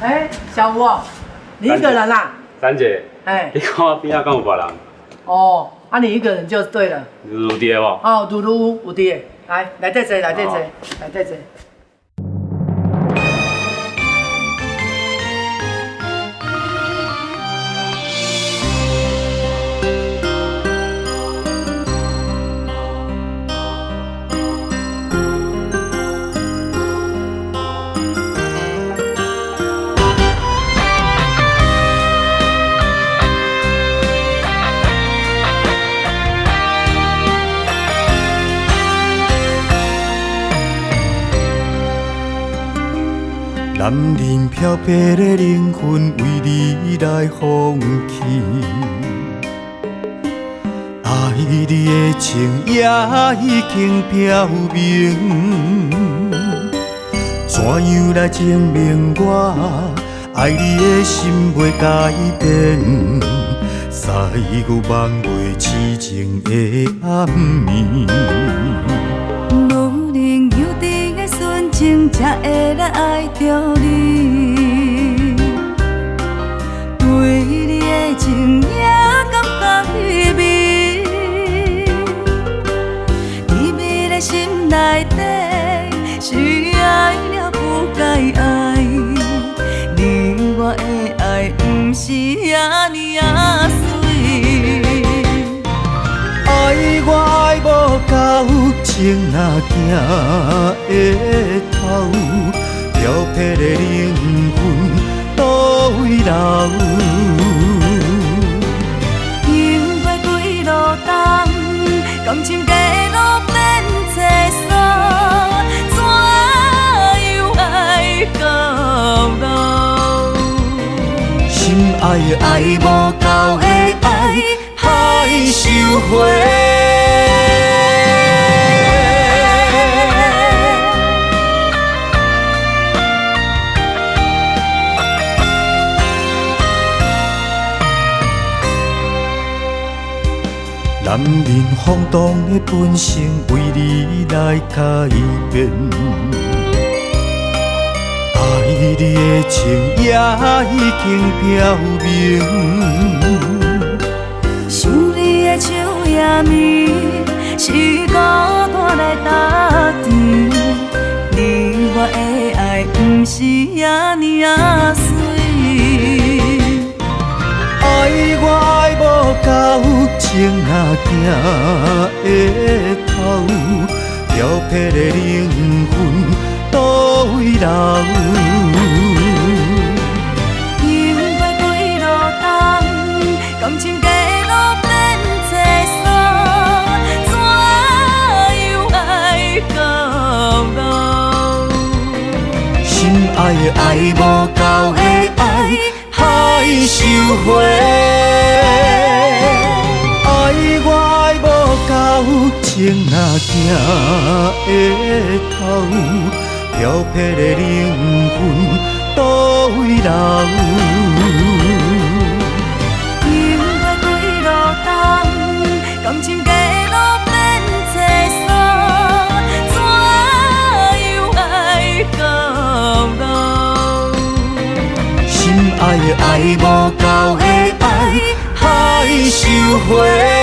欸，小吳哦，你一個人啦？三姐，哎，你看我邊仔敢有別人？哦，啊，你一個人就對了。有佇的無？哦，有有有佇的，來，內底坐，內底坐，內底坐。男人飄泊的靈魂為你來放棄，愛你的情也已經表明，怎樣來證明我愛你的心袂改變？歳月望袂痴情的暗暝。無能幼稚的純情，才會來愛著你。對你的情也感覺美味，甜蜜的心內底是愛了不該愛。你我的愛毋是按呢仔媠。愛我愛無夠，情若行會透，飄泊的靈魂佗位留？經過幾落冬，感情假路變作鎖，怎樣愛到老？心愛的愛無夠的愛，歹收回。男人放蕩的本性，為你來改變，愛你的情也已經表明。想你的秋夜暝，是孤單來搭甜。你我的愛毋是按呢仔媠。愛我愛無夠，情若行會透，飄泊的靈魂佗位留？經過幾落冬，感情假路變作鎖，怎樣愛到老？心愛的愛無夠的愛，歹收回。愛我愛無夠，情若行會透，飄泊的靈魂佗位留？經過幾落冬，感情假路變作鎖，怎樣愛到老？心愛的愛無夠的愛，歹收回。